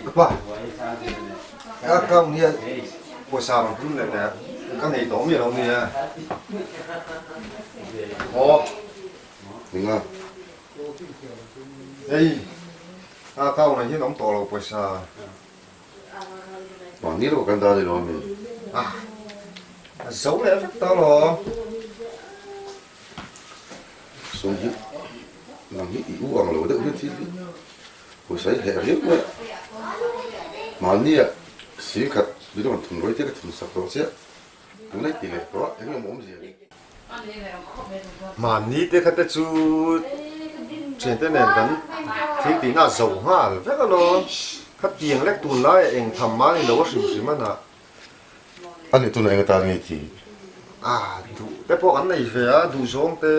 Apa, ka account hian pawisa rawn tum leh teh ka nei tawh miah lo nia. Aw. Ninga. Hei, ka account ah hian awm tawh lo pawisa. Mahni lo kan dah ni lo ami? Ah, a zo leh vek ta lo. Sum hi nang hi i u ang lo deuh hian thil hi pawisa hi hleh riau mai a. Mahni ah sing khat min rawn thun rawih te ka thun sak tawh chiah. Tun ai ti leh tawh a, eng emaw awmzia ni. Mahni te kha te chu thiante nen kan thil tihna a zo nghal vek alawm. Khatiang lek tun lai a eng tham mah ni lo a hrim hrim a nah. A nih tuna eng atan nge ti? A duh te pawh kan nei ve a, duh zawng te.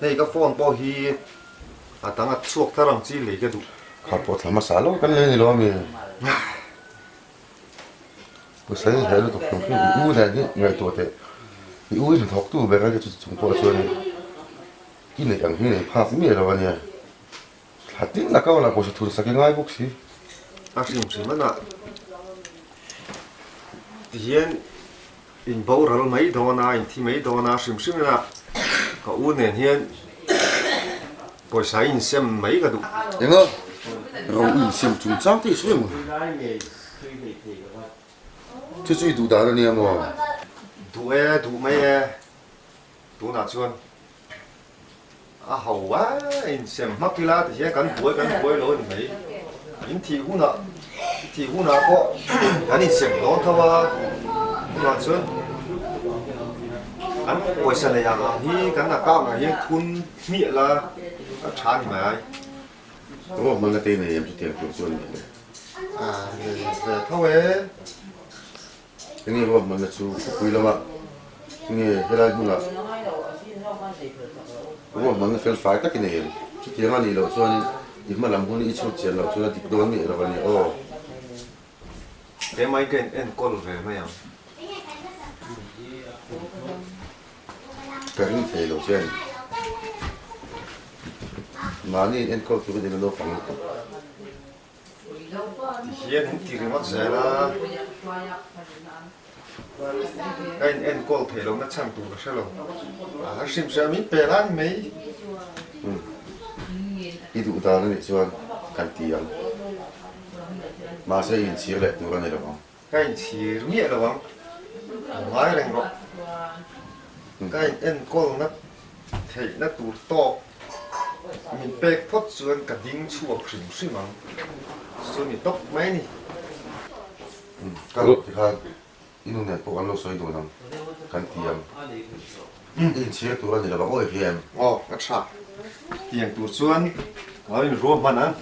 Hei ka phone pawh hi a dang a chhuak thar ang chi lei ka duh. Kha pawh thla hmasa lo kan lei ni lo ami? Pasal hi hleh lutuk hrim hrim i u nen hi ngaihtuah teh i u hi hnathawk tu ber a nia chu chung pawh chuan i neih ang hi nei phak miah lo a nia thla tin a kau lah pawisa thun sak i ngai bawk si. A hrim hrim a nah tihian in boral mai dawn a in thi mai dawn a hrim hrim a nah ka u nen hian pawisa i insem mai ka duh. Enga ro i insem chungchang te i sawi maw? Chu chu i duh dan a nia maw? Duh e, duh mai e. Tunah chuan a ho a, insem hmak ila ti hian kan buai kan buai lo a ni mai. In thih hunah, i thih hunah pawh kan insem dawn tho a, tunah chuan kan pawisa nei ang ang hi kan account ah hian thun hmiah la a tha a ni mai. Ruahmanna te nei em chutiang tur chu a ni le? A nei ve tho e. Enge ruahmanna chu khawpui lamah nge helai hmunah ruahmanna fel fai tak i nei em? Chutiang a nih loh chuanin i hma lam hun i chhut chian loh chuan a dik dawn miah lo a ni aw. He mai ka in enkawl ve mai ang. Ka ring thei lo che a ni. Mahni in enkawl tur a ni lo naupang lutuk. Ti hian in ti ringawt zel a, ka in enkawl thei lo na chhan tur ka hre lo. A hrim hrim a min pe la ni mai. I duh dan a nih chuan kan ti ang. Mahse i inchhir leh tur a ni lo ang. Ka inchhir miah lo ang, a ngai reng rawh. Ka in enkawlna theihna tur tawk min pek phawt chuan ka ding chhuak hrim hrim ang. Chu ni tawp mai a ni. Ka lo ti khan i nu nen pawh kan lo sawi dun ang, kan ti ang. I inchhir tur a ni lo ang, awi hian. Aw, ka tha. Tiang tur chuan ka lo inruahman ang.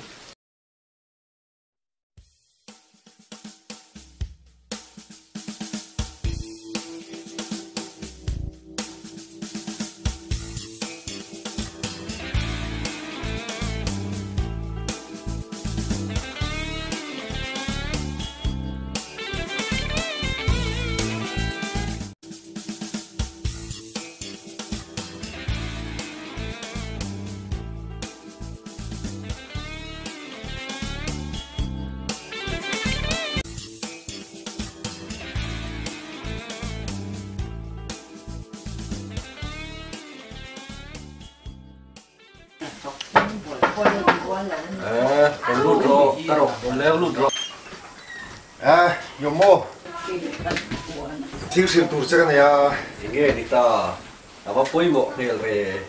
Thil hrilh tur che ka nei a. Enge ni ta? A va pawimawh hmel ve.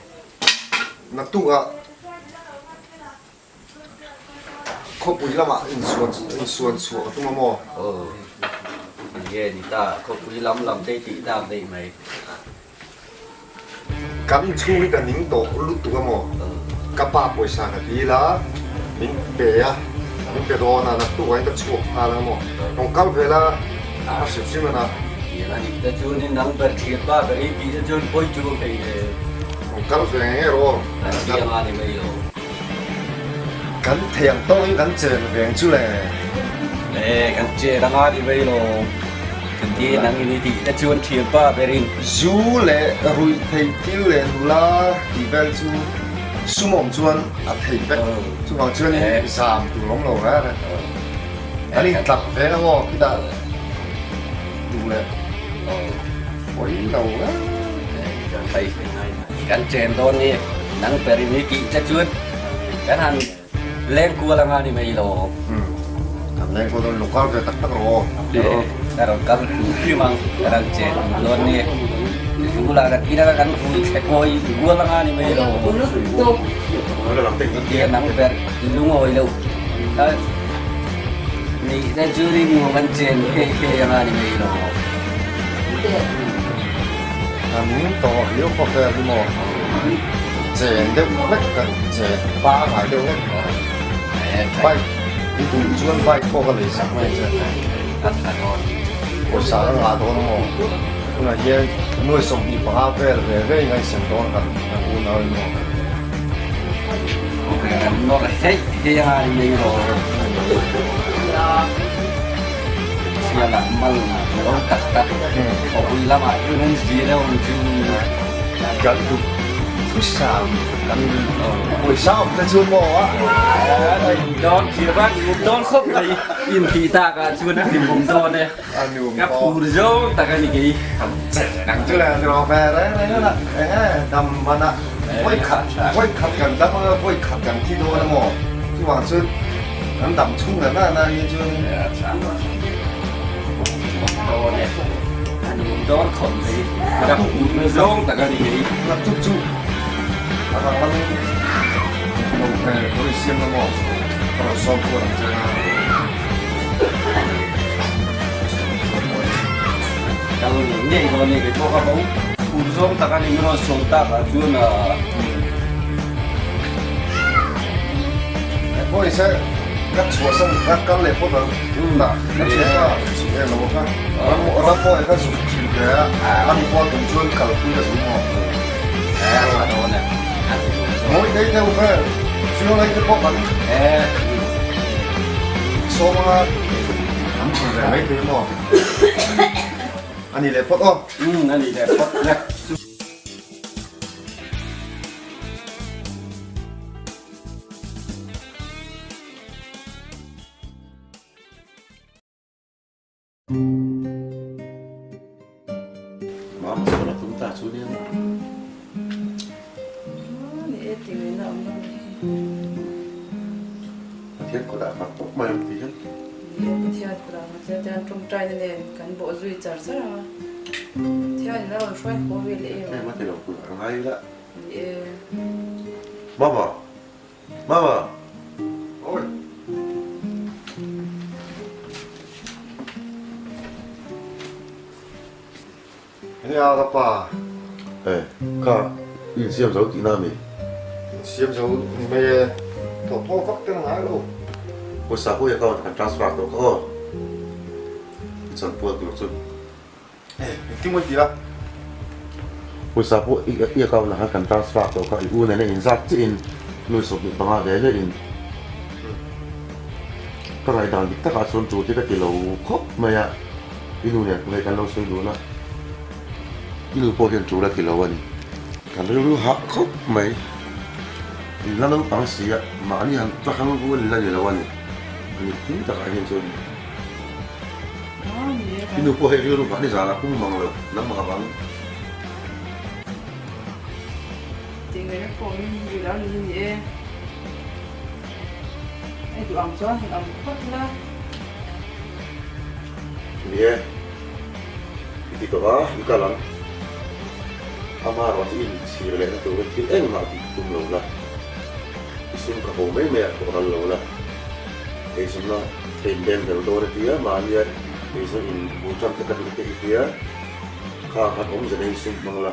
Naktukah khawpui lamah insuan insuan chhuah ka tum a maw? Aw, enge ni ta, khawpui lam lam te tih dak daih mai. Kan inchhung hi ka ning tawh lutuk a maw? Ka pa pawisa ka dil a, min pe a, min pe dawn a, naktukah hian ka chhuak nghal ang maw? Rawn kal ve la, a hrim hrim a na. Tiang a nih te chuan in nang ber thlir pa ber i tih te chuan pawi chu ka hei le. Rawn kal ve nge nge rawh. Kan chiang a ni mai lo. Kan thei ang tawk in kan chen ve ang chu le. Le kan chen anga ni mai lo. Kan ti nang in i tih te chuan thian pa ber in. Zu leh ruih theih thil leh nula tih vel chu Sum awm chuan a thei vek. Chuvang chuanin zam tur awm lo reng reng. Kan intlar ve ang aw khitah duh leh pawi lo reng. Hei kan chen dawn hi nang perin hi tih che chuan kan han leng kual anga ni mai lo. Kan leng kual dawn lo kal ve tak tak rawh aw. Ka rawn kal hrim hrim ang ka rawn chen dawn ni. Zula kan ina kan hui thle kawi kual anga ni mai lo. Tia nang ber i lungawi lo. Ni te chu ni nuam an chen hei hei anga ni mai lo. Kan tawh riau khawvel hi maw chen deuh hlek kan chen pangai deuh hlek bike i duh chuan bike pawh ka lei sak mai che pawisa ka ngah dawn maw tunah hian nuai 25 vel ve ve in a insem dawn kan kan unau in maw. Kan nawr hei hei anga ni mai lo. Sialah mal lo tak tak khawpui lamah chuan an zir deuh ang chu. Kan duh thusam kan pawisa awm te chu maw a. Dawn thir vak i um dawn khawp mai in tih tak ah chuan a hlimawm dawn e. Ka phur zawng tak a ni kei. Nang chu le ro ve reng reng a enge dam man a vawi khat vawi khat kan dam anga vawi khat kan thi dawn a maw chuvang chuan kan dam chhung leh na na hi chuan dawn e an um dawn khawp mai ka phur zawng tak a ni kei. Naktuk chu a rang lamin lo ve lo insiam la maw ka rawn sawm kual ang che a. Kal ngei ngei dawn e kei pawh ka bo phur zawng tak a ni min rawn sawi tak ah chuan a Pawh se ka chhuahsan ka kal leh phawt ang na ka thian ka chhuk em lo kha ram ram pawh ka zuk thin ve a ani pawh tum chuan kalpui ka zuk maw mawi dei deuh vel field ai te pawh kan Sawm anga an chhun reng mai thei maw? A ni leh phawt aw. Umm a ni leh phawt le. Mama sawn a tum ta chu nia. Ni e ti ngaihna awm lo hi. Pathian kut ah nghat tawp mai ang ti hian. Ni e Pathian kut ah nghat zel chuan tawngtaina nen kan bawh zui char char ang a. Pathian in a rawn hruai haw ve leh em. Em a ti lo tur a ngai ila. Ni e. Mama. Mama! Oi! Enge a ka pa? Eh, kha i insiam zo tihna a mi? Insiam zo ni mai e, thawmhnaw vak te ka ngai lo. Pawisa pawh i account ah kan transfer tawh kha aw, i chanpual tur chu. Eh, engtin maw i ti a? Pawisa pawh i i account ah khan kan transfer tawh kha i u nena inzat chiah in nuai 25 ve ve in ka ngaihdan dik takah chuan tul te ka ti lo khawp mai a, i nu nen pawh hei kan lo sawi dun a, i nu pawh hian tul a ti lo a ni. Kan rilru hah khawp mai, in la naupang si a, mahni han tlahrang rual in la ni lo a ni, a ni thil takah hian chuan. I nu pawh hei rilru mahni zanah pum mang lo, nangmah avang. Tih ngaihna pawh min rih lo ni hi ni e. Hei duh ang chuan han awm phawt la. Ni e, i ti tawh a, i kal ang. Ama erawh chu i inchhir lehna turin thil engmah tih tum lo la. I sum ka ho mai mai ah thawh ral lo la. Eizawnna thein beng ber dawn a tia, mahnia eizawn in bul tan te ka duh te i tia, kha khan awmze nei sum hmang la,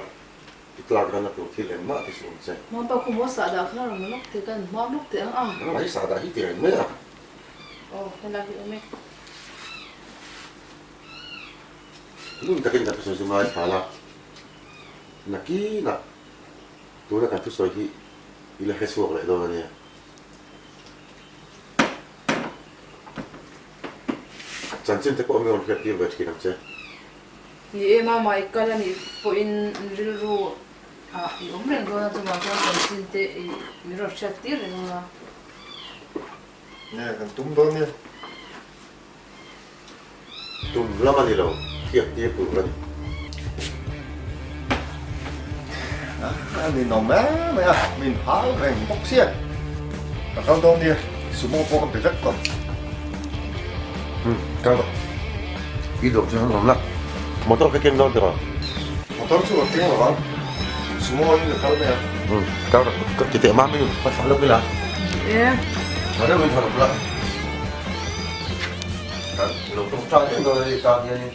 i tlak rana tur thil engmah ti suh ang che. Mawpa khu maw sahdah kha rawn lawk teh ka inhmuam lawk teh ang a. Nangmah hi sahdah hi ti reng mai a. Aw, helai hi awm e. Ngun takin kan thusawi chu ngaithla la, nakinah tuna kan thusawi hi i la hre chhuak leh dawn a nia. Chanchin te pawh mi rawn hriat tir ve thin ang che. Ni e mama i kal a nih pawhin rilru Ah i awm reng dawn a chuvang chuan chanchin te i min rawn hriat tir reng ang a. Nge kan tum dawn nia. Tum lam a ni lo, hriat tir tur a ni. A ninawm em mai a, min hal reng bawk sia. Ka kal dawn nia, sumo pawh ka pe vek tawh. Umm, kal rawh. I duh chuan han awm la, motor ka keng dawn tiraw? Motor chu ka keng lovang, sumo in ka kal mai a. Umm, kal rawh, ka ti teh mam in ka thlah lawk ila. E. Tha deuhin tha lawk la. Kan lo tawngtai reng dawn a ni tan hianin.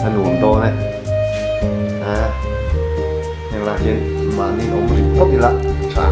A nuam dawn e. A heng lah hian mahni awm rih phawt ila tha.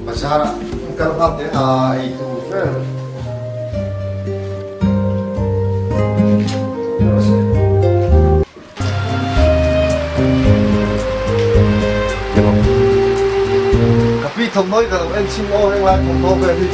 Bazar ah kal nghal teh a ei tur vel. Ka pi thawmhnaw hi ka lo en chhin aw heng lai thawmhnaw vel hi.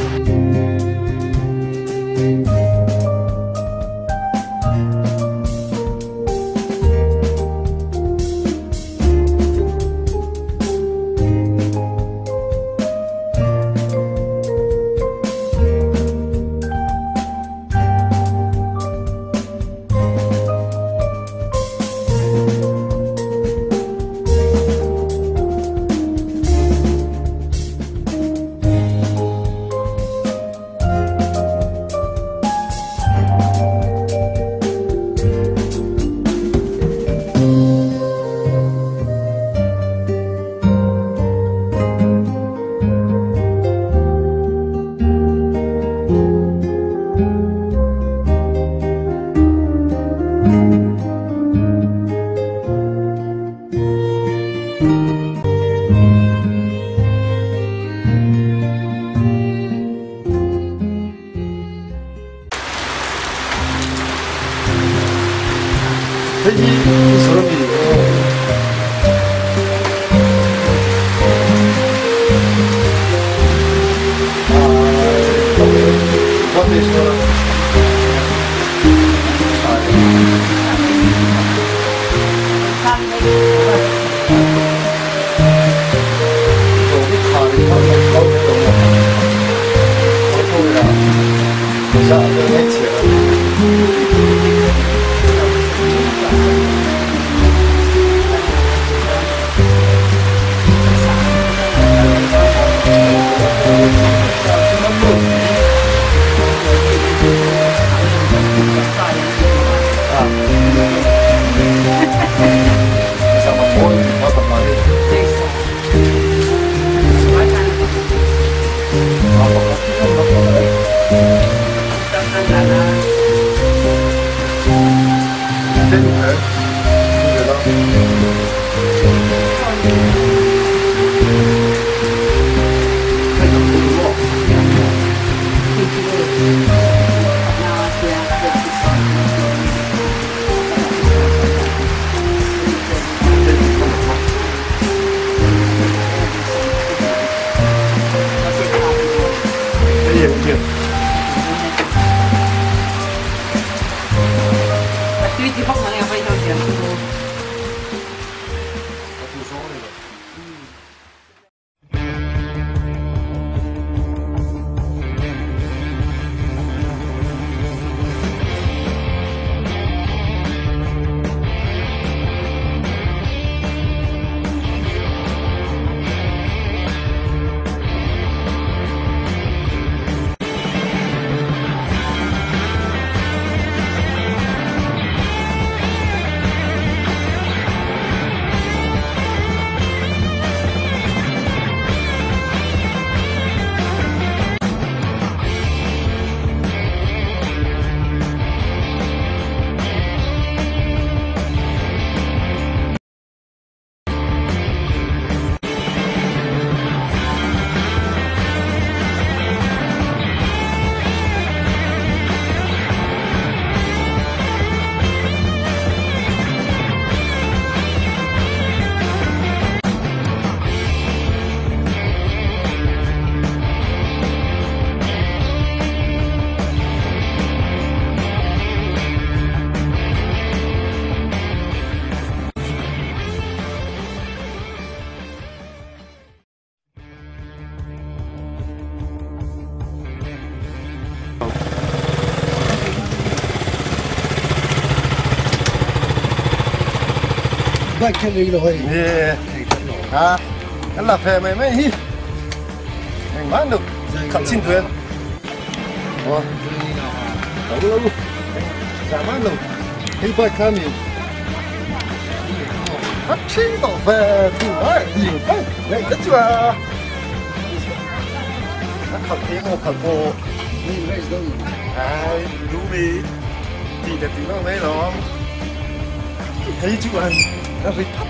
Hei hi i sawi a mi? Bike khen ring lo hei. Nè. À, anh là phè mày mày hi. Anh bán được. Khắp xin thuyền. Ủa. Đâu đâu. Dạ bán được. Hi bike khá nhiều. Khắp xin tỏ về thủ ấy, nhiều bike. Này rất là. Khắp thế mà khắp cô. Ai, đủ mi. Thì là tí nó mấy lắm. Thấy chú anh. Nó phải thấp.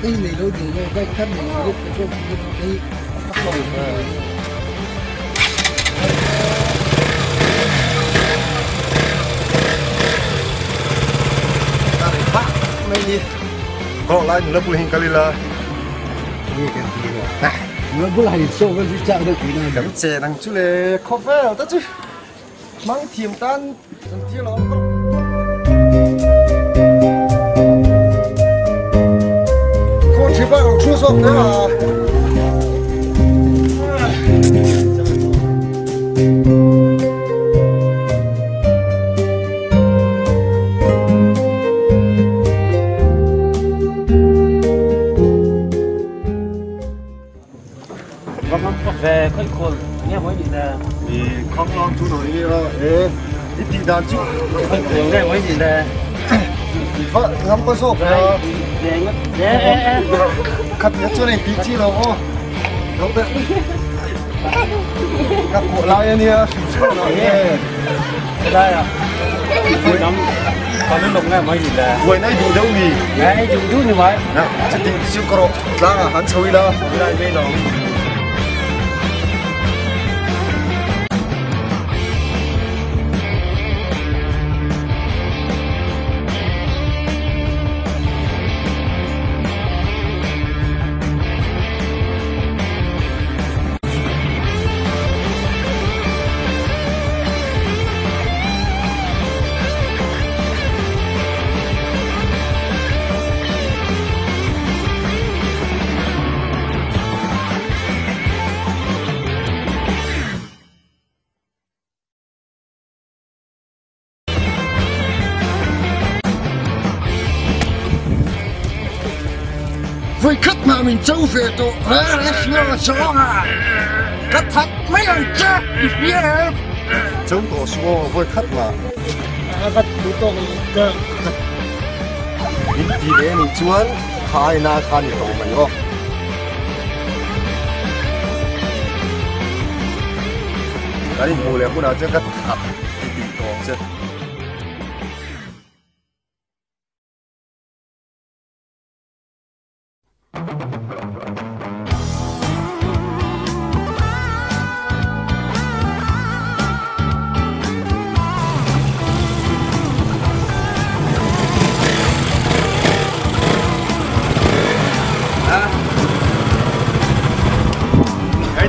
Cái này nó thì cái khách này nó cái cái Có lại nó bùi hình kali là. Nó bùi hình số cái gì chạm được cái này. Cảm chè đằng chú lệ khó phê đó chứ. Mang thiềm tan, thằng kia nó. Chỉ ba con chú sọc thế mà. Vâng, về khơi khôn nghe mới bị nè. Thì không lo chú nổi đi lo. Ê, ít thì đàn chú. Khơi khôn nghe mới gì nè. Thì vợ ngắm có sọc nè. Khát nhất cho này tí chi đâu ô. Đâu đấy. Gặp bộ lại anh nhá. Đây à. Buổi năm còn nó đồng nghe mấy gì là. Buổi nay đủ đâu nhỉ? Đấy, dùng chút như vậy. Nào, chứ tìm siêu cọ. Ra là hắn xấu đi đâu. Đây bên đó. Với khách mà mình châu về tổ cắt thật mấy lần chết châu tổ số với khách mà bắt đủ tổ cơ mình đi về mình chuan khai na khai tổ mình ô cái mù lẻ cũng nào chứ cắt thật thì tìm tổ chứ. Hãy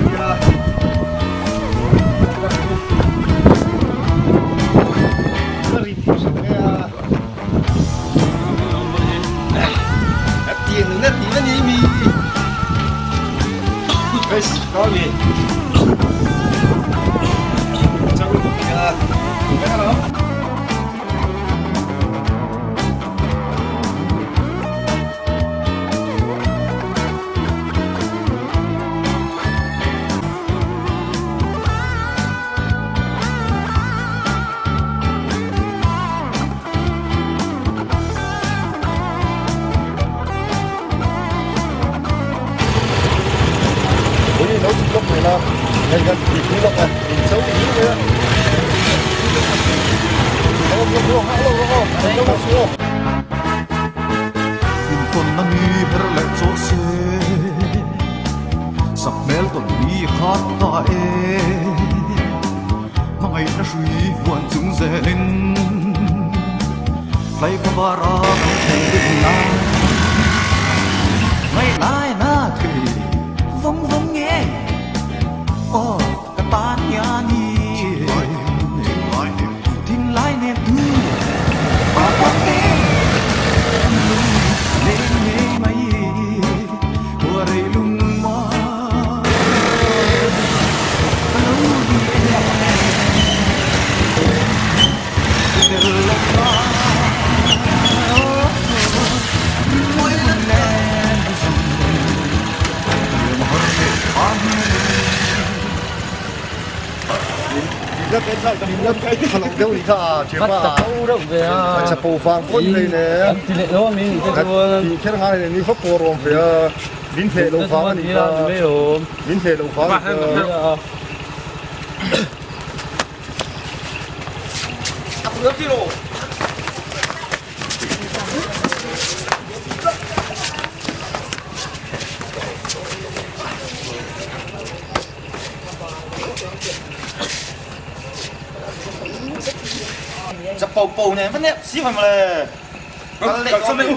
subscribe Min la tha lo deuh ni kha a thiam a. A chapo vang pawh ni hle. Tih kher ngai hle ni va pawr awm ve a. Min hneh lo vang a nih kha. Min hneh lo vang a nih kha. Chapo po nen va nep si ve mawle. Kal leh dawn mai u.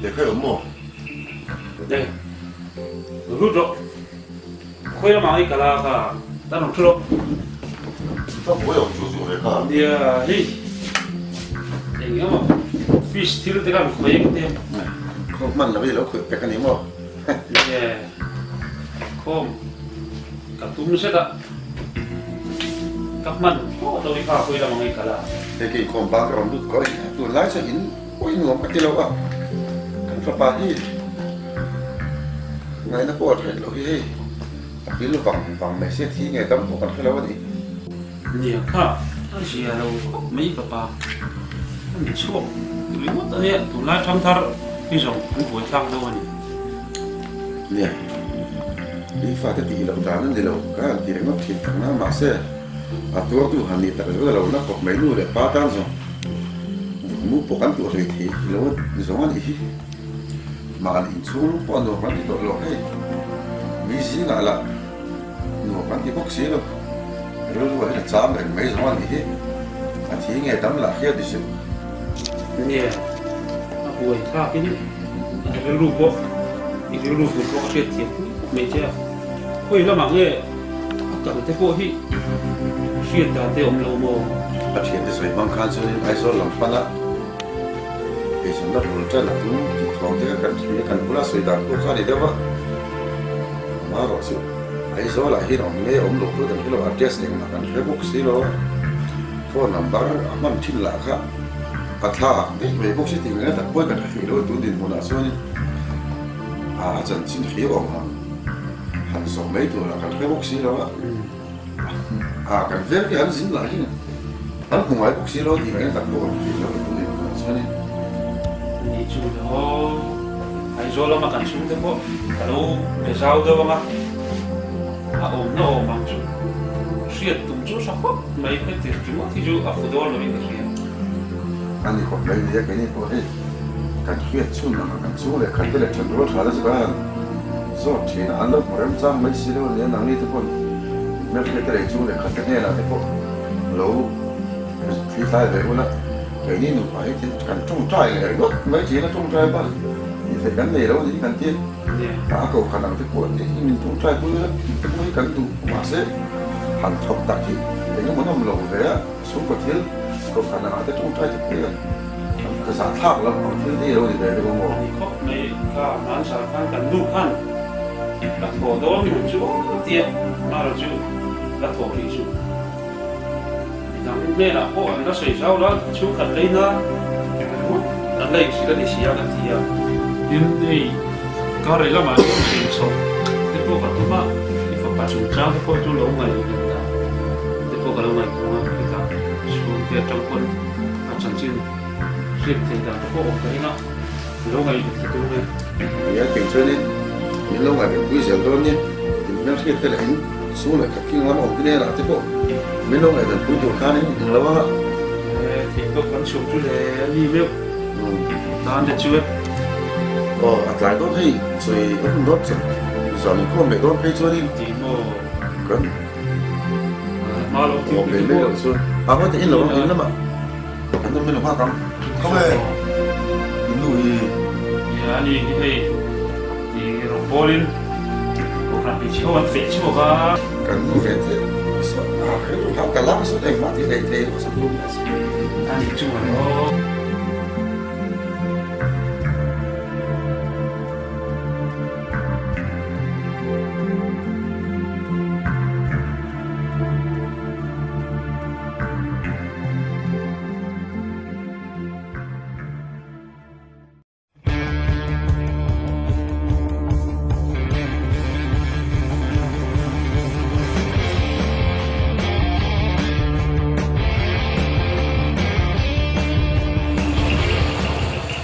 Lehkha i awm maw? Eng, lut rawh. Khawi lamah i kal a kha tan rawn thu rawh. Ka buai awm chu chu lehkha. Nia hei, eng emaw fish thil te khan khawi ang te. Khaw hman lo i lo khawih pek a ni maw? Nia, khawm ka tum zet a, ka hman thlawt lo i kha khawi lamah i kal a. Hei kei khawm bang ka rawn lut kawr a, tunlai chuan in. Pawi nuam ka ti lo a, kan fapa hi ngaihna pawh a theih loh hi hei a pil vang vang mai sia thi nge dam pawh kan hre lo a ni. Nia kha a zia lo khawp mai fapa a ni chhuak ringawt a nia tunlai thangthar hi zawng an buai thlak deuh a ni. Nia, i fate tih loh dan a ni lo ka han ti ringawt thin tak na mahse a tuartu han nih tak zel a lo na khawp mai nu leh pa tan zawng. Mu pawh kan tuah hlei thei lo a zawng a nih hi. Mahni inchhung lung pawh a nuam kan ti tawh lo hei. Mi zingah lah nuam kan ti bawk si lo. Rilru ah hian a chang reng mai zawng a nih hi. A thi nge dam lah hian ti suh. Nge a buai thlakin a rilru pawh i rilru tur pawh a hriat thiam pui khawp mai che a. Khawi lamah nge a kal te pawh hi hriat dan te awm lo maw? A thiante sawi hmang khan chuanin Aizawl lam pana eizawnna bul tan a tum tih thawng te kha kan hria, kan bula sawi dan pawh kha a ni deuh a. Amaherawh chu Aizawlah hian awm nge awm lo pawh kan hre lo, address engmah kan hre bawk si lo a, phone number a hman thin lah kha a thla daih mai bawk si tih ngaihna tak pawhin kan hre thei lo a, tun dinhmunah chuanin a chanchin hria awm ang. Han zawh mai tur ah kan hre bawk si lo a, ah kan veng te han zin lah hi an hmu ngai bawk si lo tih ngaihna tak pawh kan hre lo tun ni tunah chuan in. Ni chu aw Aizawl lama kan chhungte pawh ka lo be zau deuh ang a, a awmna awm ang chu hriat tum chu hra khawp mai heti ringawt hi chu a fu dawn lovin ka hria. A ni khawp mai nia keini pawh hei kan hriat chhun ang a kan chhung leh khat te leh then rual tha te chu kan han Zawt thin a, an lo hmu remchang mai si lo nia, nangni te pawn hmelhriat te leh chung leh khat te hnenah te pawh lo thli tlai ve ula, keini nupa hi thil kan tawngtai leh ringawt mai thin a, tawngtai bak tih theih kan nei lo a ni kan ti a, a kohhran ang te pawh hi min tawngtai pui ula tih te pawh hi kan duh mahse han thawk tak hi eng emaw nawm lo ve a, chhungkaw thil kohhran angah te tawngtai te pawh hian. Ka zah thlak loh ang thil te i lo ni ve deuh a maw? A ni khawp mai kha hmansa khan kan nu khan la thaw dawn ni chu aw tia mara chu la thaw rih chu midang hnenah pawh an la sawi zau la chhungkhat leina an la inhrilh a ni si a kan ti a. Tin hei kar leh lamah hian zin chho te pawh ka tum a, i fapa chungchang te pawh chu lo ngaihven dan te pawh ka lo ngaihtuah a, hetah chhungte atang pawn A chanchin hriat theih dan te pawh awm ka ring a, lo ngaihven ka tum e. Nia keng chuanin min lo ngaihven pui zel dawn nia, in hmelhriat te leh in sung leh khat king lam awm te nenah te pawh min lo ngaihven pui tur khanin eng lo anga. E, theih tawk kan chhum chu le a ni meuh tan te chu e. Aw, a tlai dawn hei, sawi a hun dawn chan zan inkhawm leh dawn phei chuanin. Ti maw? Kan. Aw pe mai loh chuan a ngawi ta in lo ang in lamah an awm in lo nghak ang. Khawnge in nu hi. Nia ani hi hei i rawn bawl in kohhran hmeichhe ho an feh chhuak a. Kan nu ve te sawn a rilru kha ka lang sawn engmah tih leh thei lo sawn tum a si. Ani chuan aw.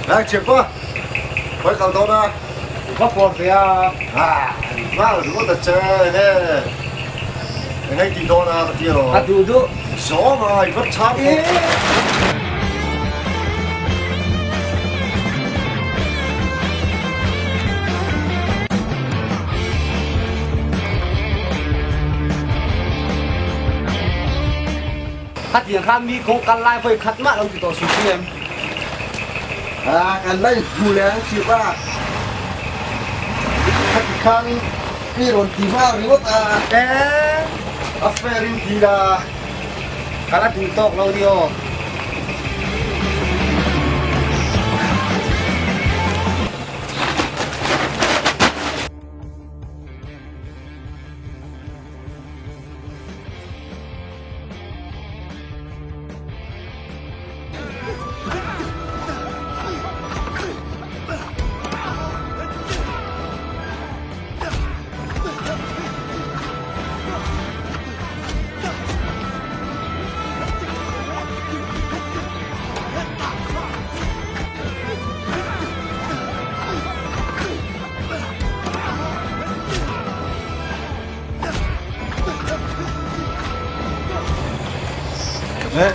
Nang thianpa, khawi kal dawn a? Va puam ve a. Ha, nghal ringawt a che enge enge i tih dawn a ka ti elaw? A duh duh. Zawng a, i va chhang khawp. Khatiang khan mi kawng kal lai vawi khat mah lo ti tawh suh si em? A kan la inhmu leh ang chip a, khati khan mi rawn ti nghal ringawt a. E, a fair in ti la, ka la duh tawk lo ni aw.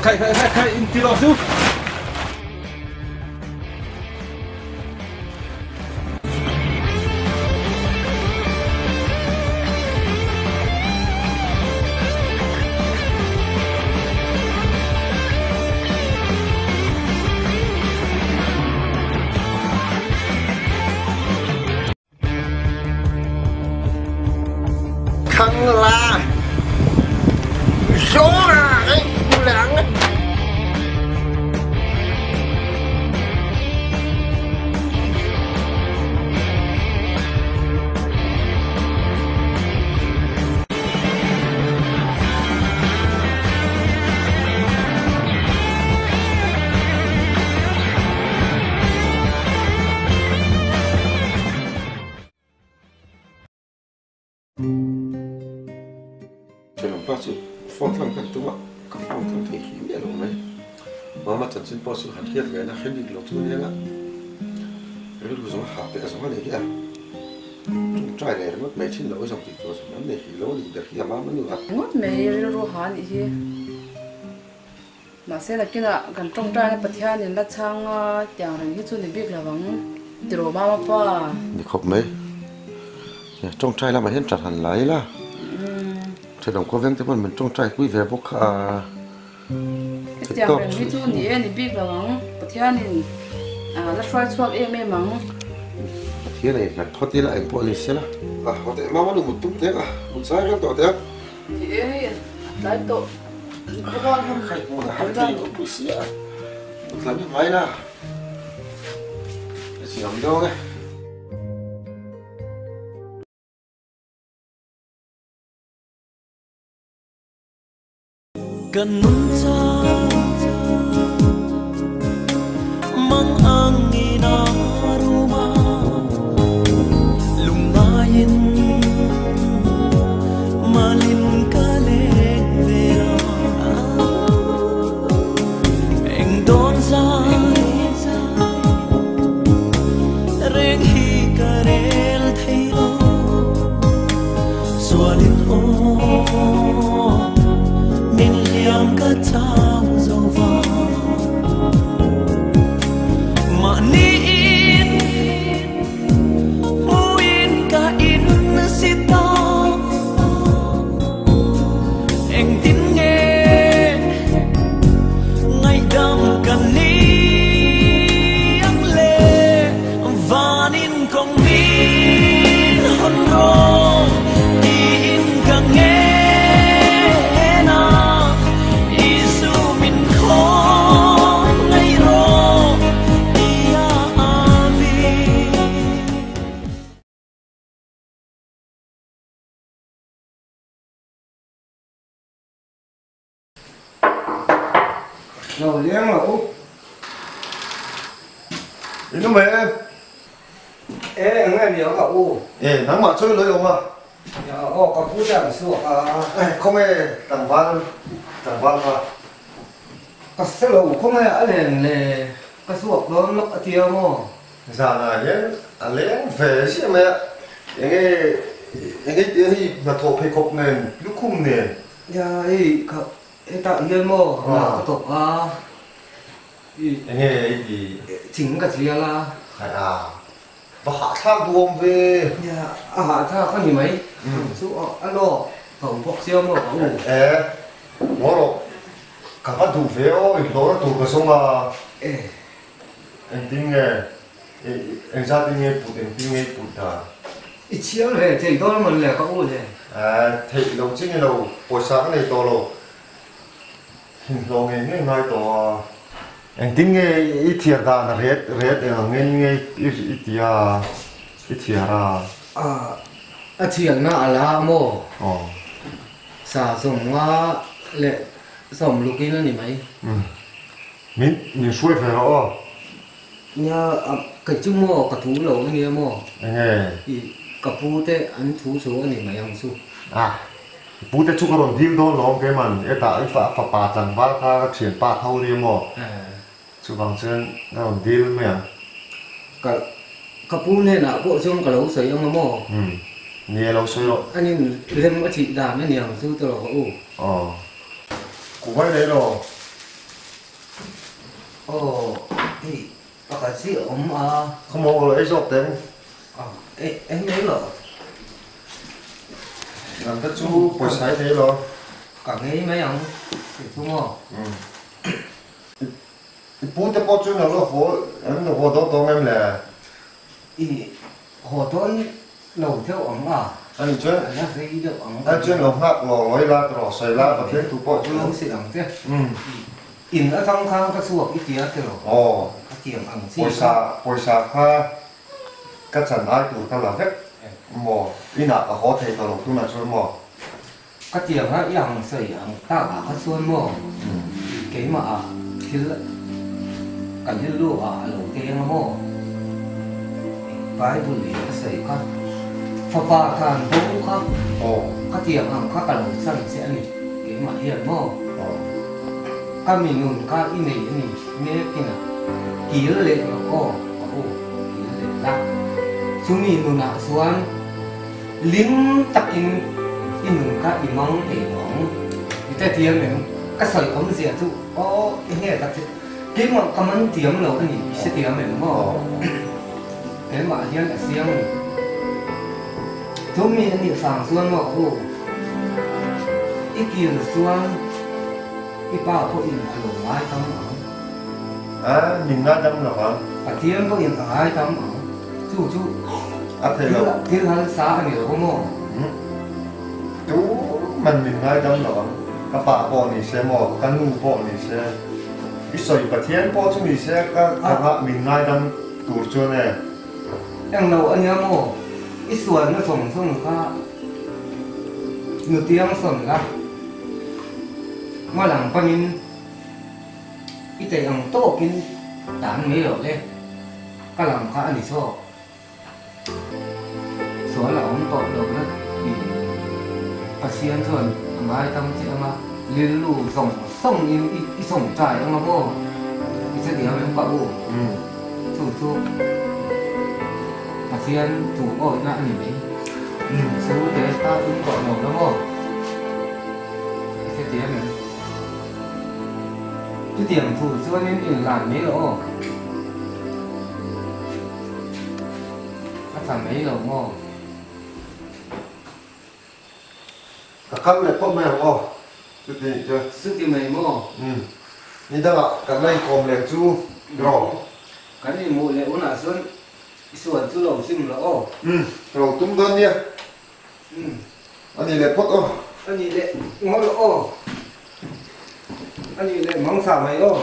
Khai khai khai khai in ti lo su. Khang la Gió à anh lãng Thenawmpa chu phone tlang kan tum a, ka phone tlang thei hrih miah lo mai. Mama chanchin pawh chu han hriat ve na hre bik lo chu aniang a, rilru zawng hah peh zawng a nei hi a, tawngtai leh ringawt mai thin lo zawng tih tur zawng an nei hrih lo a nih ber hi a mama nu a. Ringawt mai rilru ha anih hi. Mahse nakinah kan tawngtaina Pathianin la chhang a tiang reng hi chu ni bik lo ang tiraw mama pa. Ni khawp mai. Tawngtai lamah hian ṭan han la ila. Thenawm khawveng te pawn min tawngtai pui ve bawk kha a. Hetiang reng hi chu ni e ni bik lo ang. Pathianin la hruai chhuak em em ang. Pathian a inhlat phawt ila engpawh a ni sela. A haw teh mama nu mut tum teh a, mut zai reng tawh teh a. Ni e hei a tlai tawh. Khai hmun a har thei lo pui sia a, mut lam hi ngai la. A ziam dawn e. Kan nuncha mang ang ina ruma lungngain malin ka leng ve a eng dawn zai reng hi ka rel thei lo sualin aw min hliam ka chau zo va mahni in hmuin ka in si ta engtin nge ngaihdam kan ni ang le vanin kawng min hawn rawh tiin ka ngen a Isu min khawn ngaih rawh tia a vi. Lo leng lo u. Inu mai em? E eng nge ni ang a u? E nangmah chu i lo awm a. Ya aw ka pu te an suak a. E khawnge tlangval tlangval kha? Ka hre lo khawnge a len le ka suak dawn lawk a tia maw? Zanah hian a leng ve ziah mai a, enge enge tih a hei hnathawh pheikhawk nen lukhum nen. Ya hei kha hetah hian maw hna ka thawk a i. Enge i ti? Thing ka zial a. Khai a, va hahthlak duhawm ve. Ya a hahthlak a ni mai, chu a lawk ka awm bawk sia maw ka u. E, ngaw rawh, ka va duh ve aw, inhlawhna tur ka zawng a. E. Engtin nge engzat in nge put engtin nge i put dan? I chhiar ve thei dawn mawn le ka u le. Theih lo chi ni lo, pawisa ka nei tawh lo, inhlawh ngei ngei ngai tawh a. Engtin nge i thiar dan a ret ret eng ang ngei nge i ti a, i thiar a? A thiarna a la a maw? Sa zawm nga leh sawm lukin a ni mai. Min min hruai ve rawh aw. Nia kei chu maw ka thu lo a nia maw. Enge? I ka pu te an thu chu a ni mai ang chu. A, i pu te chu ka rawn dil dawn lawm keiman hetah i fa fapa tlangval kha ka thianpa tho a nia maw. Chuvang chuan ka rawn dil mai ang. Ka ka pu hnenah pawh chuan ka lo sawi ang a maw. Umm nia lo sawi rawh. An in rem a thih dan a niang chu tawh ka u. Aw. Ku vai rei lo. Aw hei pakhat hi a awm a. Khawmaw ka lo ei zawk teng. Aw ei ei mai lo. Nang te chu pawisa i nei lo. Ka ngei mai ang tih chu maw. Umm. I pu te pawh chu lo la haw an lo haw dawn tawh em le? I haw dawn lo deuh ang a. Ani chuan a la rei deuh ang. Ani chuan lo nghak lo lawi la tawh sawi la Pathian thu pawh chu. Lo silh ang che. In atang khan ka chhuak i tia tiraw? Aw. Ka tiang ang chi. Pawisa pawisa kha ka chan ai tur ka la vek maw? Inah ka haw thei tawh lo tunah chuan maw? Ka tiang a i ang sawi ang tak ah kha chuan maw keimah ah thil ka rilru ah a lo keng a maw? Bible in a sawi kha. Fapa tlan bo kha khatiang ang kha ka lo chan che a ni, keimah hian maw? Ka mi nun kha i nei a ni mek ina kil leh rawh aw ka u, kil leh la. Chumi nunah chuan lim takin i nun kha i mang thei lo ang. I ta thiam em? Ka sawi awmzia chu aw i nge tak che. Keimah ka man thiam lo a ni, i hre thiam em maw? Keimah hian a siam a ni. Chu mi a nih vang chuan maw ka u? I kil chuan i pa pawhin a lo ngaidam ang. A, min ngaidam lo ang. Pathian pawhin a ngaidam ang. Chu chu a thei lo. Thil halsa a ni lo maw? Tu man min ngaidam lo ang. Ka pa pawh ni se maw, ka nu pawh ni se, i sawi Pathian pawh chu ni se ka ka min ngaidam tur chuan e. Eng lo a nia maw? I sualna zawng zawng kha nutiang sawn la, hmalam panin i teih ang tawkin tan mai loh le, ka lam kha a ni chawk. Sual a awm tawh lo na tih Pathian chuan a ngaidam che ang a, rilru zawng zawngin i sawmtai ang a maw? I che diam em ka u? Chu chu Pathian thu awihna a ni mai. Chu te ta tum tawh lo la maw? I che diam em? Chutiang thu chuanin inlan mai lo aw. A tha mai lo maw? Ka kal leh phawt mai ang aw, chuti nih chu. Chuti mai maw? Umm, ni dangah kan la inkawm leh chu rawh. Kan inhmuh leh hunah chuan i sual chu lo sim lo aw. Umm, ka lo tum dawn nia. Umm. A nih leh phawt aw. A nih leh ngawl aw. A nih leh mangsa mai aw.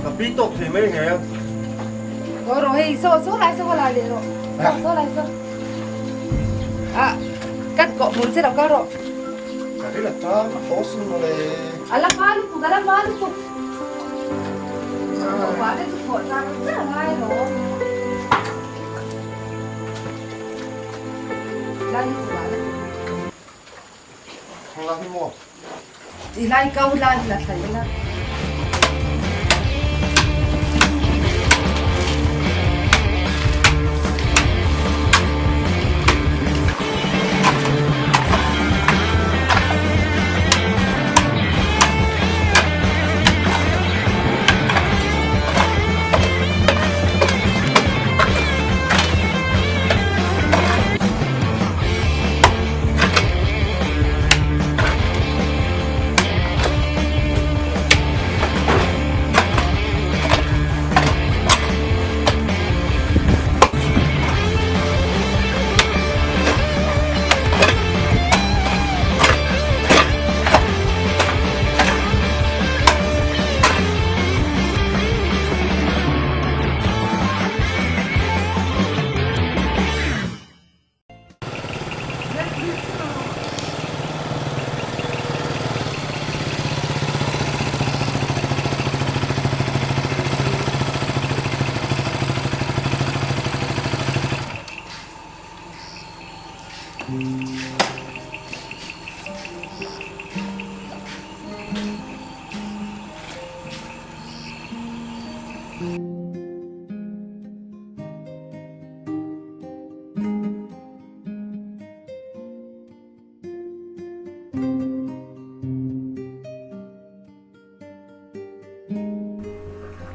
Ka pi tawk thei mai nge. Rawh rawh hei saw saw lai saw lai leh rawh. Saw saw lai saw. Ah, kan kawh hmun che lo kal rawh. Ka ri la tan a haw sun mawle. A la hma lutuk, a la hma lutuk. Thawhpah te chu thawh char char a ngai alawm. Lai hi chu lah la. Thla hi maw? Ti lai kau lai la thla ila.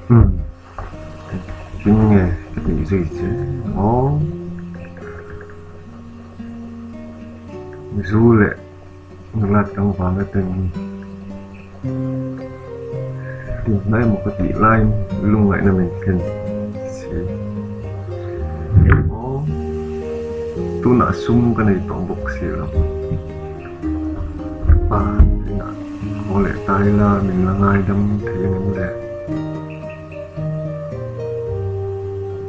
Umm engtin nge ka tih zui che maw? Zu leh nula tlangval ten hlimna emaw ka tih laiin lungngaihna min thlen si maw? Tunah sum ka nei tawh bawk si lo. Pa inah haw leh ta ila min la ngaidam thei ang em le?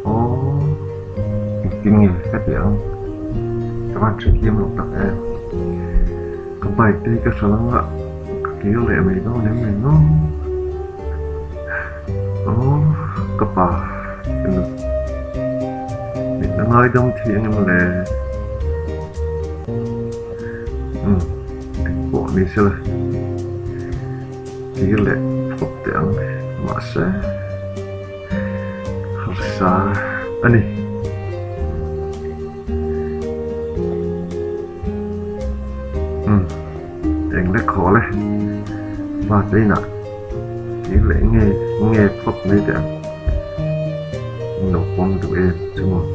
Aw, engtin nge ka tih ang? Ka van hrethiam lo tak em? Ka bike te hi ka hral anga ka kir leh mai dawn em ni maw? Ka pa ka nu min la ngaidam thei ang em le? Umm engpawh ni sela tir leh phawt teh ang mahse harsa a ni. Umm eng le khaw le pa te inah tir leh nge nge phawt mai teh ang in lo pawm duh em chu maw.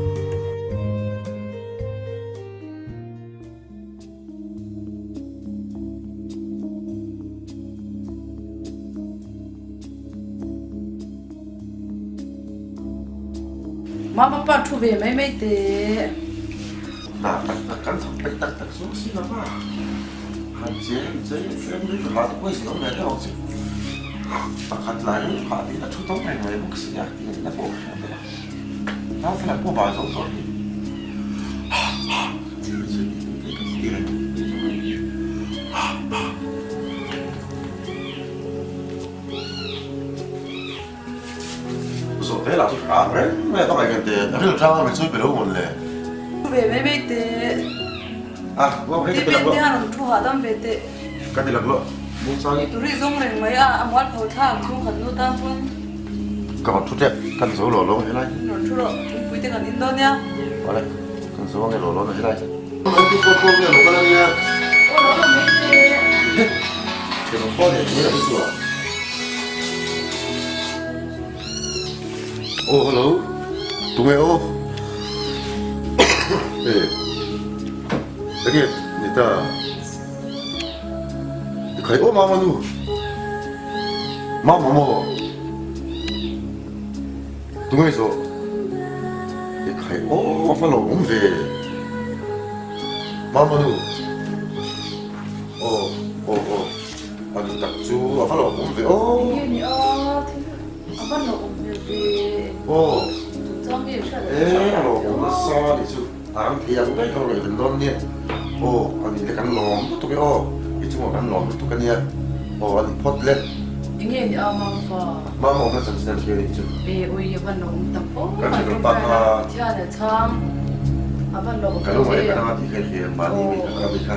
Mama pa thu ve mai mai teh. Hna tak tak kan thawk peih tak tak chu si lo va, han che han che tlem rilru hah te pawh i zin awm ve deuh ang chu. Pakhat lah rilru hah tiin a thu tawm reng mai bawk si a tih ngaihna pawh ka hria ve a. Naufen pawh bar zo tawh hi. Zawh te lah chu hram reng mai a ka ngaihven te a ril tang a mi chu be lo mawn le. Ve mai mai teh. A uang hei ka ti laklawh. Ti pen te han thu hahdam ve teh. Ka ti laklawh mung chang i. Turi zawng reng mai a a mual pho thlak chhung khat nu tan chuan. Ka rawn thu tep kan zo lo lo helai. Rawn thu rawh thingpui te kan in dawn nia. Awle kan zo ange lo lo na helai. An ti pawh pawh nge lo kal ania. Aw lo lo mai teh. Thenawm pawh leh mai ang chu a. Aw hello tunge aw e enge ni ta i khai aw mama nu mama maw tunge zawh i khai aw a va lo awm ve mama nu aw aw aw a ni tak chu a va lo awm ve aw. Enge ni a thil a va lo awm hmel ve. Aw. Chungchang nge hriat E a lo awm nasa a nih chu a ram thei ang daih ka rawn dawn nia aw a nih le kan lawm lutuk e aw i chungah kan lawm lutuk a nia aw a nih phawt le. Enge ni a mama fa. Mama awmna chanchin an hria a nih chu. E ui a va lo awm tak aw Kan thenawm pa kha. Pathian a chhang a va lo awm Ka lo ngaih ka nanga tih kha i hria mahni mi kha ka mi kha.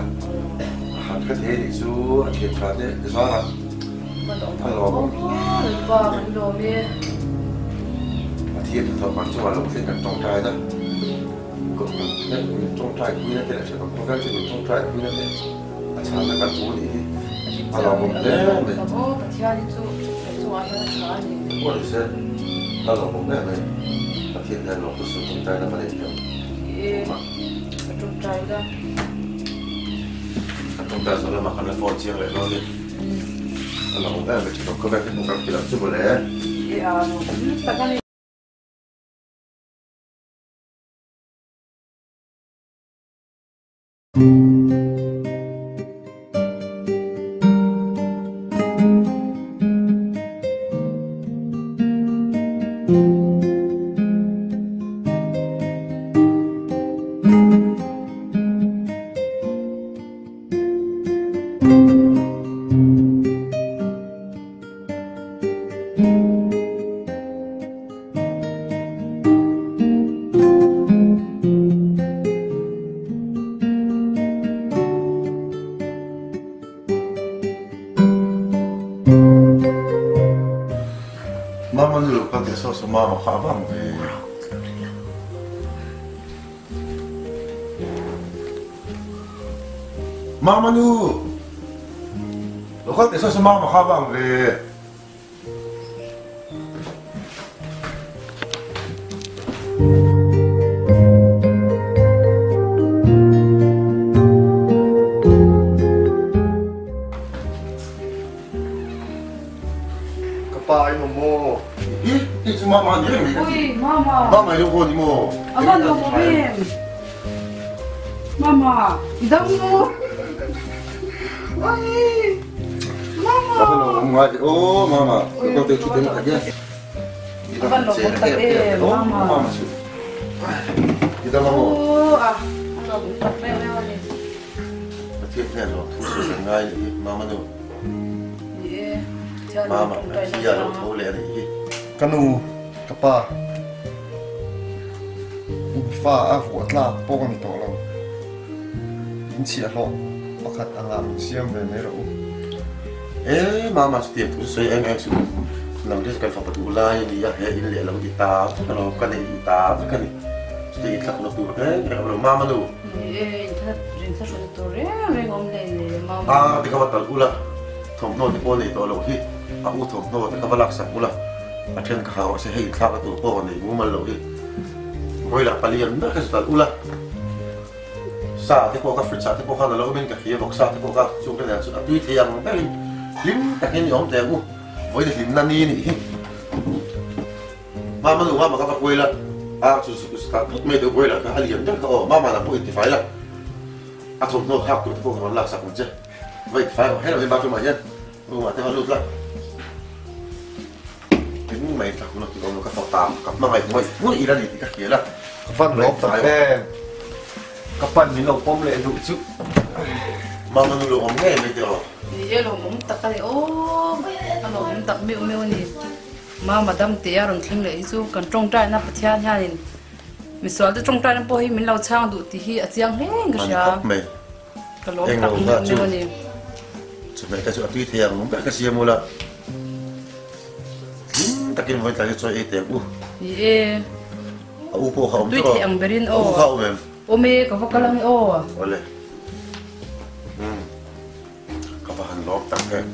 A han hre thei a nih chu a thian tha te zarah a lawm awm hle. A thian tha thawh kan chungah lo thleng kan tawngtai na min tawngtai pui na te leh ṭhenawm khawvel te min tawngtai pui na te a chhanna kan hmu a nih hi a lawm awm hle mai. Pawh ni se a lawm awm hle mai. Pathian hian lawm chu tawngtai na ka nei thiam. Kan tawngtai zawh lamah kan la phone chiang leh dawn a ni. A lo awm em mai thin awm khawvel hi hmuh kan ti loh chu mawle. Mama nu lo kal teh saw saw mama kha a vang ve. Mama nu lo kal teh saw saw mama kha a vang ve. Ka pa in awm maw? Hi, hi chu mama ni reng mai ka ti. Ui, mama. Mama i lo haw ni maw? A van lo awm em? Mama, i dam maw? Ui, mama. A van lo awm ngai ve aw, mama. Ka kal te chu te tak e. A van lo awm tak em, mama. Mama chu. I dam maw? Aw, a lo awm tak reuh reuh a ni. Pathian hian lo thu sawi kan ngai leh hi mama nu. Ni e, Pathian Mama, Pathian lo tho leh a nih hi. Ka nu, ka Ka pa, in fa a vuah tlak pawh ka ni tawh lo. In chhiahhlawh pakhat angah min siam ve mai rawh u. E, mama chutiang thu chu sawi eng eng suh. Nang te chu kan fapa duh lai a ni a, he in leh lo i ta vek a lawm, ka nei i ta vek a ni. Chutiang in thlakna tur reng reng a awm lo, mama nu. Ni e, inthlahrunna tur reng reng awm hle ni, mama. A, ti kha va talh ula, thawmhnaw te pawh nei tawh loh hi, a u thawmhnaw te kha va laksak ula. A then ka hau a se hei thlak a tur pawh ka nei mumal loh hi. Broiler palian ber kha chu talh ula. Sa te pawh ka fridge ah te pawh khan a lo awmin ka hria bawk sa te pawh ka chung te nen chuan a tui thei ang berin hlim takin i awm teh ang u. Vawiin hlimna ni nih hi. Mama nu mama ka va kuai la a chu ta phut mai deuh broiler kha a lian ber kha aw mama lam pawh intifai la a thawmhnaw thlak tur te pawh ka rawn laksak ang che. Va intifai rawh hello hi bathroom ah hian. Room ah te va lut la. Eng mai thlak hun a tih awm lo ka fapa ka hmangaih ngawih ngawih ila ni tih ka hria la. Ka van lawm tak em. Ka pan min lo pawm leh duh chu. Mama nu lo awm ngei mai teh aw. Ni e lawmawm tak a ni aw. A lawmawm tak meuh meuh a ni. Mama dam te a rawn thleng leh hi chu kan tawngtaina Pathian hianin misual te tawngtaina pawh hi min lo chhang duh tih hi a chiang hle in ka hria. A ni khawp mai. Ka lawm tak meuh meuh a ni. Chawhmeh te chu a tui thei ang ber ka siam ula. Hlim takin vawiin tlai chu chawi ei teh ang u. Ni e. A u pawh kha awm tawh. Tui thei ang berin aw. A u kha awm em? Awm e, ka va kal ang e aw. Awle. Umm. Ka va han lawm tak em.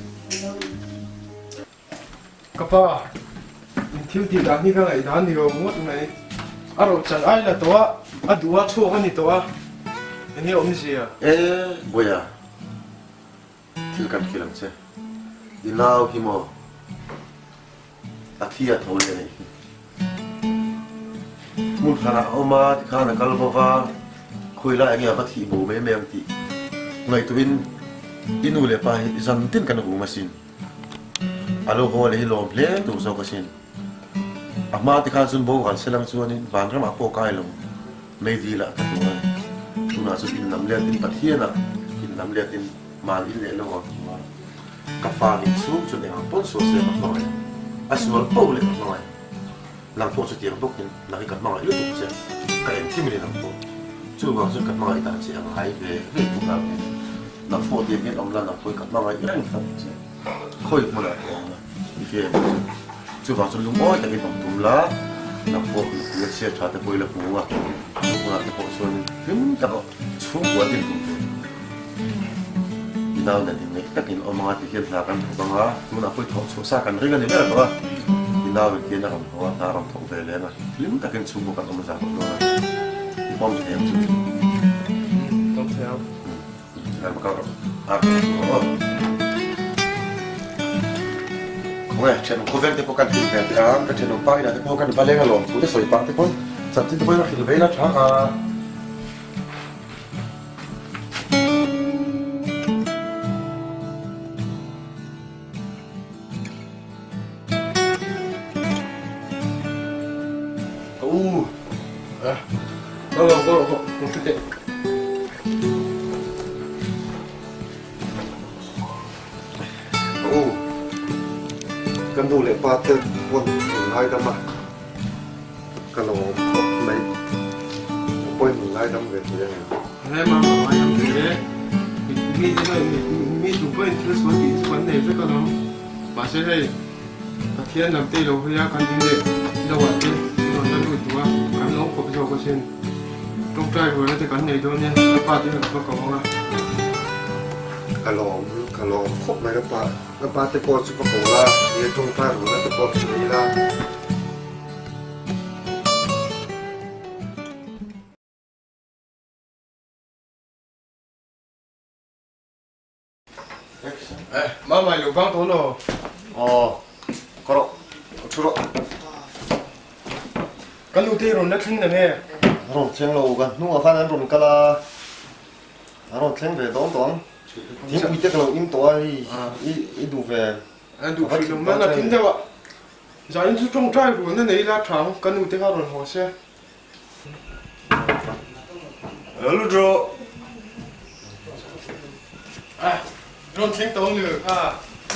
Ka pa, in thil tih dan hi ka ngaihdan ni lo ngawt mai. A rohchan ai la tawh a, a duh a chhuak a ni tawh a, enge awmzia? E, Buaia, thil kan thil ang che. I nau hi maw? A thi a tho leh a nih hi. Hmun hranah a awm a, tikhan a kal bo va, khawi lai enge a va thih bo mai mai ang tih ngaihtuahin i nu leh pa hi zan tin kan rum asin. A lo haw leh hi lawm hle tur zawk asin. A hma te khan chuan boral se lang chuanin vanramah pawh kai lo meidil ah ka tur a ni. Tunah chuan innam letin Pathianah innam letin mahni in leh lo ang tur a. Ka fa nih chhung chuan engah pawn sual se ka hmangaih a sual poh leh ka hmangaih. Nang pawh chutiang bawkin nang hi ka hmangaih lutuk che, ka engkim in nang pawh. Chuvang chuan ka hmangaih dan che a ngai ve ve tuk ang e. Nang pawh tiang hian awm la nang pawhin ka hmangaih reng tlat che. Khawi hmunah pawh awm la i hria em chu. Chuvang chuan lungawi takin awm tum la, nang pawh nupui a chhiat tha te pawh i la hmu a, chu hmunah te pawh chuan hlim tak chhungkua din tum tur. I nau nen inneih takin awm anga ti hian hna kan thawk anga, tunah pawh i thawh chhuah sa kan ring a ni ber tawh a, i nau in tian a rawn haw a, hna a rawn thawk ve leh anga, hlim takin chhungkaw kan awm zah tawh dawn a, i pawm thei ang chu chu. Pawm thei ang. Kan va kal rawh, a rawn haw aw. Khawnge, thianawm khawvel te pawh kan hrilh ve teh ang, ka thianawm pa inah te pawh kan va leng alawm thu te sawi pah te pawn chanchin te pawhin a hrilh ve ila tha a. Ka u eh go go go go go shoot it Ka u ka nu leh pa te pawn min ngaidam a. Ka lo awm khawp mai. Ka pawhin min ngaidam ve thei ang em? He mama ngaidam thei e. Mi te pawhin mi tu pawhin thil sual tih chu kan nei vek alawm. Mahse hei Pathian lam te i lo hawi a kan in leh lo ah te i rawn la lut duh a kan lo khawp zawk asin. Tawngtai rualna te kan nei dawn e ka pa te hian ka va ko ang a. Ka lawm ka lawm khawp mai ka pa. Ka pa te pawh chu ka ko la, ni a tawngtai rualna te pawh chu ni la. Eh, mama i lo bang tawh lo. Aw, ka rawh, ka thu rawh. Ka nu te i rawn la thleng na nge? Rawn thleng lo, ka hnungah khan an rawn kal a, an rawn thleng ve dawn tawh ang. Thingpui te ka lo in tawh a, hei i duh ve. A duh hrih lo mai, a thin deuh a. Zanin chu tawngtai rualna nei ila tha ang, ka nu te kha rawn haw se. Lo lut rawh. Ah, rawn thleng tawh ang ni kha.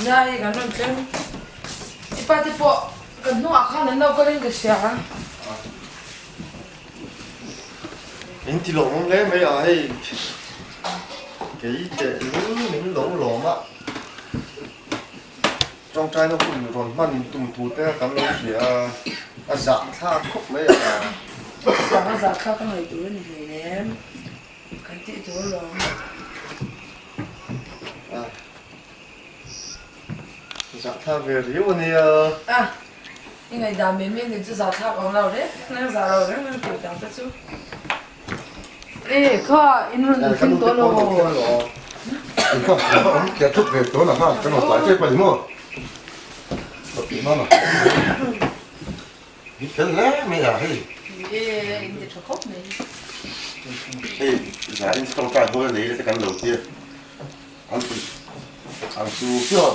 Nia hei kan rawn thleng. I pa te pawh. Kan hnungah khan an lo kalin ka hria. In ti lawmawm hle mai a hei kei teh lul min lo lawm a tawngtaina hun rawn hman tum thu te kan lo hria a a zahthlak khawp mai a. Chutiang a zahthlak a ngaih tur a ni hleinem kan tih tur lawm. Zahthlak ve riau a nia. A, i ngaihdan mai mai ni chu zahthlak awm lo reng reng zah lo reng reng tur dang te chu. E, kha in rawn thleng tawh lo. Kha, ka awm teh thup ve tawh na kha, ka rawn tlai tep a ni maw? Ka pi mama. Ni fel hle mai a hei. E, in ti tha khawp mai. Hei, zain tawngtai hawl a nei le te kan lo tia. An pui ang chu pure.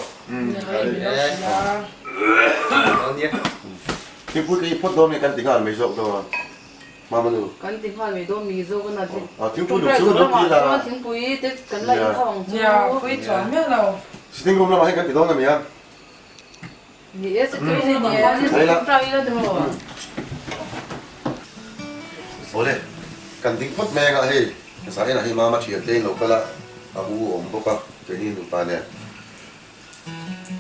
Thingpui ka i phawt dawn nge kan ti nghal mai zawk dawn Mama nu. Kan ti nghal mai dawn mi zawk a na ti. Thingpui luk chu lo ti la. Thingpui te kan la in kho ang chu. Nia pui chuan miah lo. Sitting room lamah hian kan ti dawn a mi a. Ni e sitting room lamah khan sitting try ila ni maw. Awle kan ding phawt mai anga hei. Zainah hi mama thian te in lo kal a, a u a awm bawk a, keini nupa nen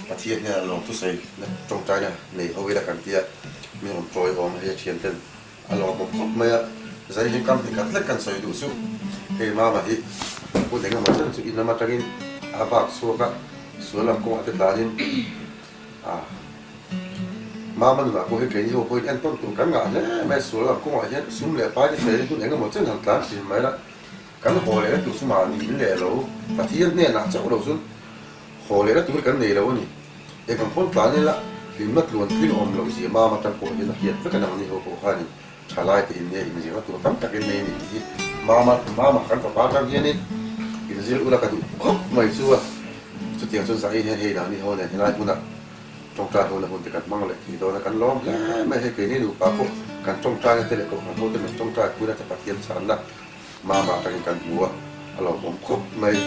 Pathian hian a lawm thusawi na tawngtaina nei ho ila kan tia, mi rawn tawi awm a hei a thian ten a lawmawm khawp mai a, Zai hi kam hnih khat lek kan sawi duh chu hei mama hi hun engemaw chen chu in lam atangin a vak chhuak a, sual lam kawngah te tlanin a. Mama nunah pawh hi keini ho pawhin entawn tur kan ngah hle mai a, sual ang kawngah hian sum leh pai te sawi hun eng emaw chen han tlan thin mai la, kan haw lehna tur chu mahni in leh lo, Pathian hnenah chauh lo chuan haw lehna tur hi kan nei lo a ni. Eng ang pawn tlan ila hlimna tluan tling awm loh zia Mama tan pawh hian a hriat vek a nangni ho pawh khanin thalai te in nia inzirna tur tam takin nei a ni tih hi Mama Mama kan fapa atang hianin inzir ula ka duh khawp mai chu a, chutiang chuan Zaii hian hei nangni ho nen helai hmunah Tawngtai hona hun te kan hmang leh thei dawn a, kan lawm hle mai hei keini nupa pawh kan tawngtaina te leh kohhran ho te min tawngtai puina te Pathian chhanna mama atangin kan hmu a, a lawmawm khawp mai.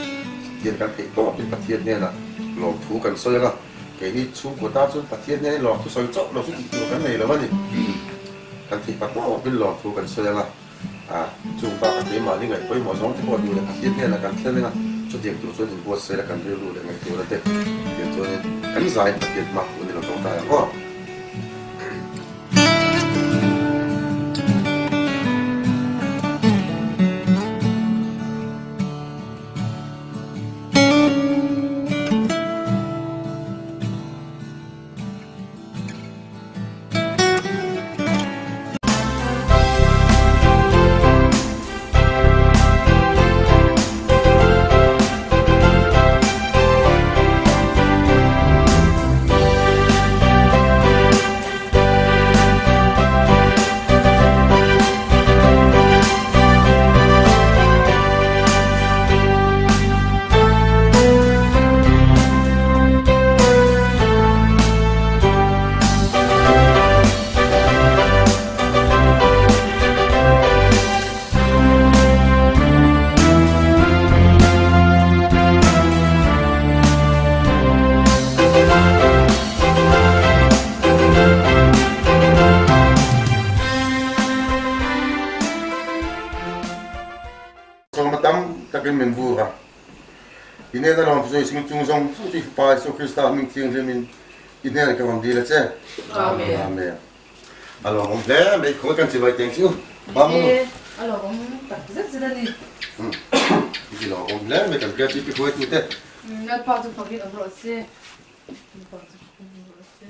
Pathian kan theih tawpin Pathian hnenah lawmthu kan sawi ang a, keini chhungkua tan chuan Pathian hnenin lawmthu sawi chauh lo chu tih tur kan nei lo a ni. Kan theih pa tawpin lawmthu kan sawi ang a. A, chung bakah keimahni ngaih pawimawh zawng te pawh duh leh Pathian hnenah kan thlen eng a, chutiang tur chuan inbuatsaih la kan rilru leh ngaihtuahna te tiang chuanin kan zaiin Pathian hma hun i lo tawngtai ang aw. Sawma tam takin min vur a. I hnena lawm chu sing chung zawng chu chu Fapa Jesuh Krista hming thianghlimin i hnenah ka rawn dil a che. Amen. Amen. A lawmawm hle mai khawi kan chibai teng chu bam nu. E, a lawmawm tak zet zet a ni. I lawmawm hle mai kan KTP hruaitu te. Lalpa chu fakin awm rawh se. Lalpa chu fakin awm rawh se.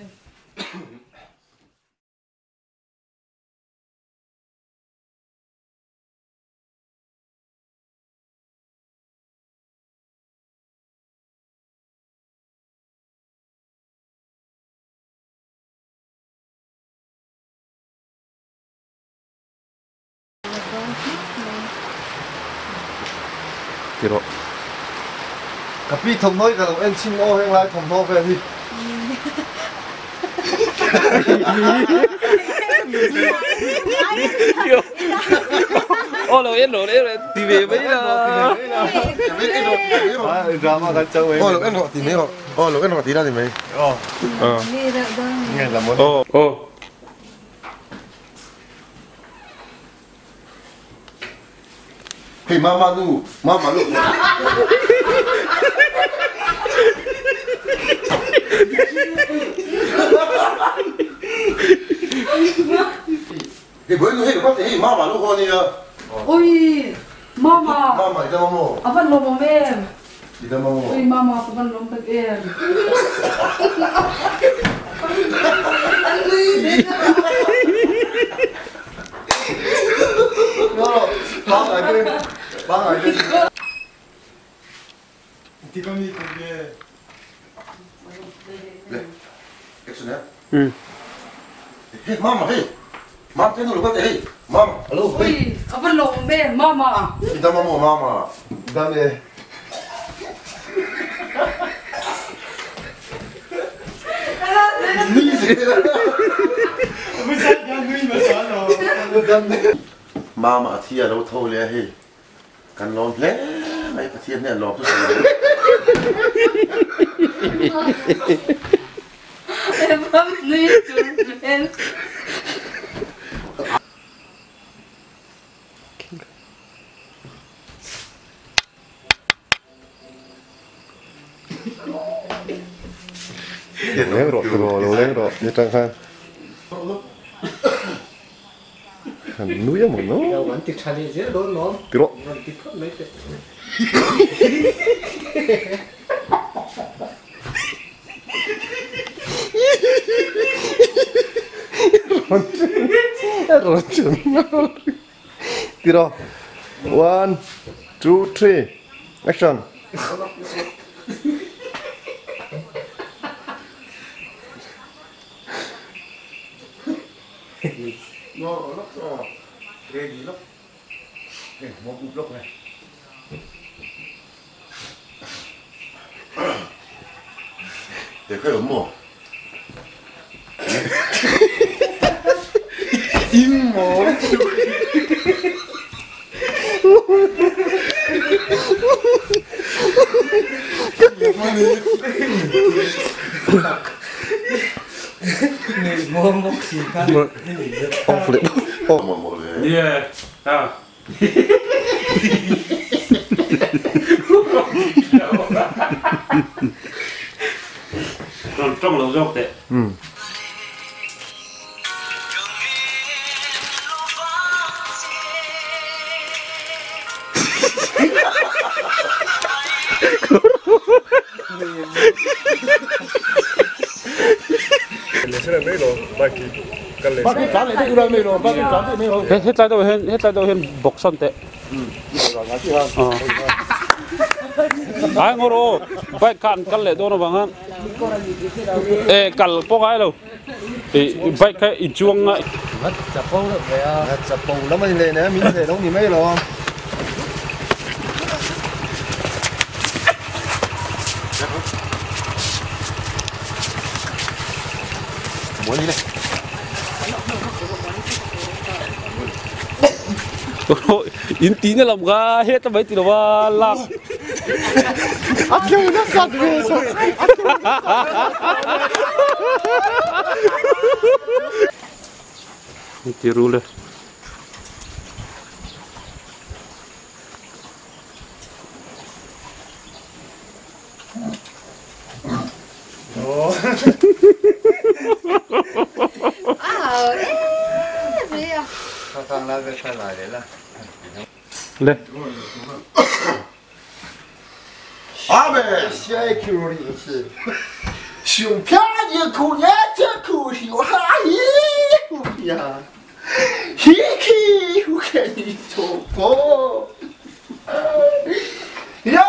Ti rawh. Ka pi thawmhnaw hi ka lo en chhin aw heng lai thawmhnaw vel hi. Aw lo en rawh en rawh ti ve mai la. Drama kan chau Aw lo en rawh ti mai rawh. Aw lo en rawh ti la ni mai. Aw. Aw. Aw. Aw. Hei mama nu, mama lu. Hei boi nu hei lo hei mama lu ho nia. Ui mama. Mama i dam mo. A van lawm awm em. I dam mo. Ui mama ka van lawm tak em. An nui ve. Hey mama hey. Mama te nu lo te hey. Mama hello hey. Ui a van lawm awm em mama. I dam mo mama. Dam e. Mama a thi a lo tho le hei kan lawm hle mai Pathian hian lawm chu sawi Leng rawh tiraw lo leng rawh ni tang khan han nui emaw no an ti tha leh zel dawn lawm tiraw an ti phawt mai teh rawn chun tiraw 1 2 3 action. No lok so ready lok. Hey mo up lok này. Để khai ủng mo. Im mo. Off leh off. Mo mo le. Yeah. Ah. Còn trong lẩu dọc đấy. Hết lại đâu hết hết lại đâu hết bọc son tệ. Ai ngồi rồi, bike can cắt lệ đâu nó bằng han. Ê cắt bóc ai đâu. Bike cái in chuông ngay. Chập bầu lắm anh này nè, mình để đâu thì mấy lo. Muốn đi này. Rồi, in tí nữa làm ga hết mấy tí nó lạc. À kêu nó sạch về rồi. Tiru le. À, ê, Le. 阿妹，小口里去，熊偏一口，眼睛口小哈咦呀，嘿嘿，我看你做过，呀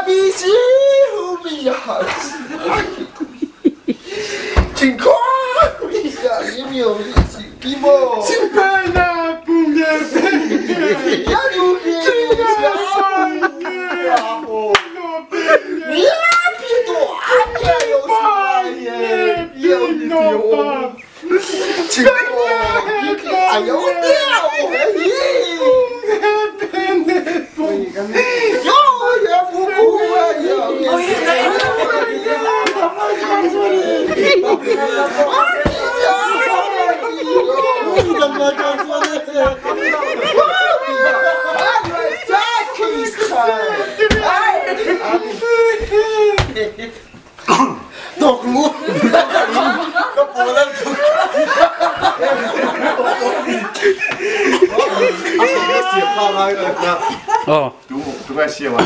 比西虎比呀，真快呀，你没有比么？真白那不呀，呀牛逼，呀哦。你比多呀有耶，有牛，这个哎呦掉嘿，哟也不哭啊呀， Aw. Tu tu ngai siam a.